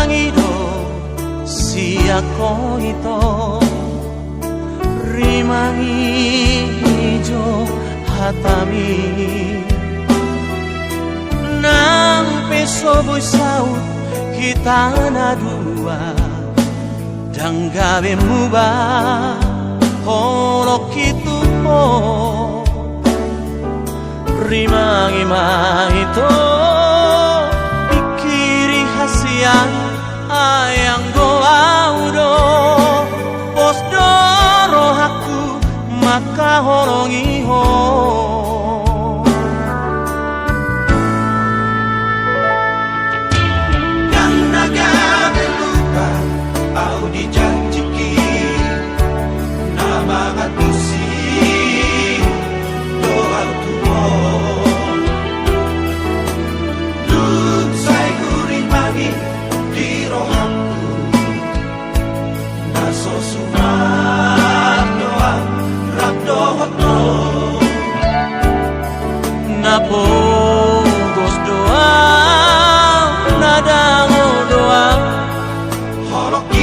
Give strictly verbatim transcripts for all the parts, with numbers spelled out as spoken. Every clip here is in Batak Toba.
Rimangi do sian ho ito, rimangi jo hatami. Nang pe so boi saut hita na dua, ndang gabe muba holong i tu ho. Rimangi ma ito, pingkiri hasian, ai anggo au do, pos do rohangku mangkaholongi ho. Ndang na gabe lupa au di janjiki, na mangantusi do au tu ho. Dung sai hurimangi di rohangku, na so suman do au rap dohot ho. Na pogos do au, na dangol do au, holong i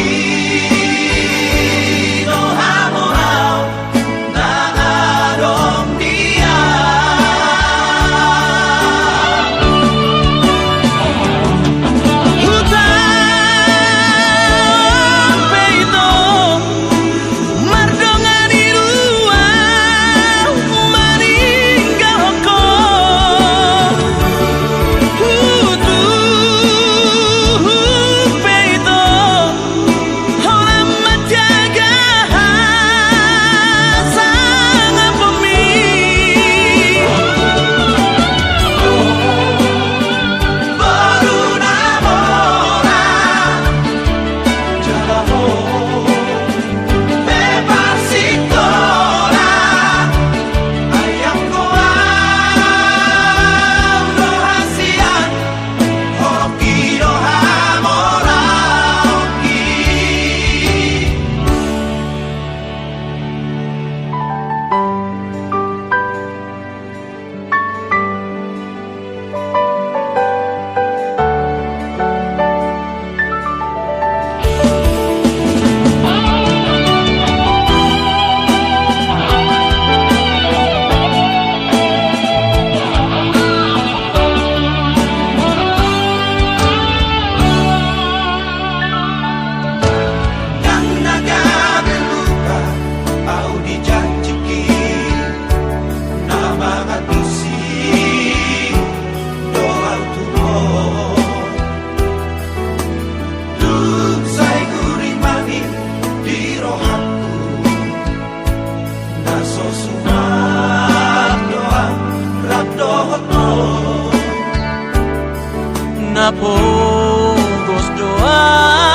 do hamoraon na adong di au. Hutaon pe ito, mardongan i do au maninggalhon ho. Hutuhuk pe ito, holan manjaga hasangapon mi. Boru na mora jala ho pe parsikola, ai anggo au do hasian, holong i do hamoraon i. Ndang na gabe lupa au di janjiki, na mangantusi do au tu ho. Dung sai hurimangi di rohangku, na so suman do au rap dohot ho. Na pogos do au,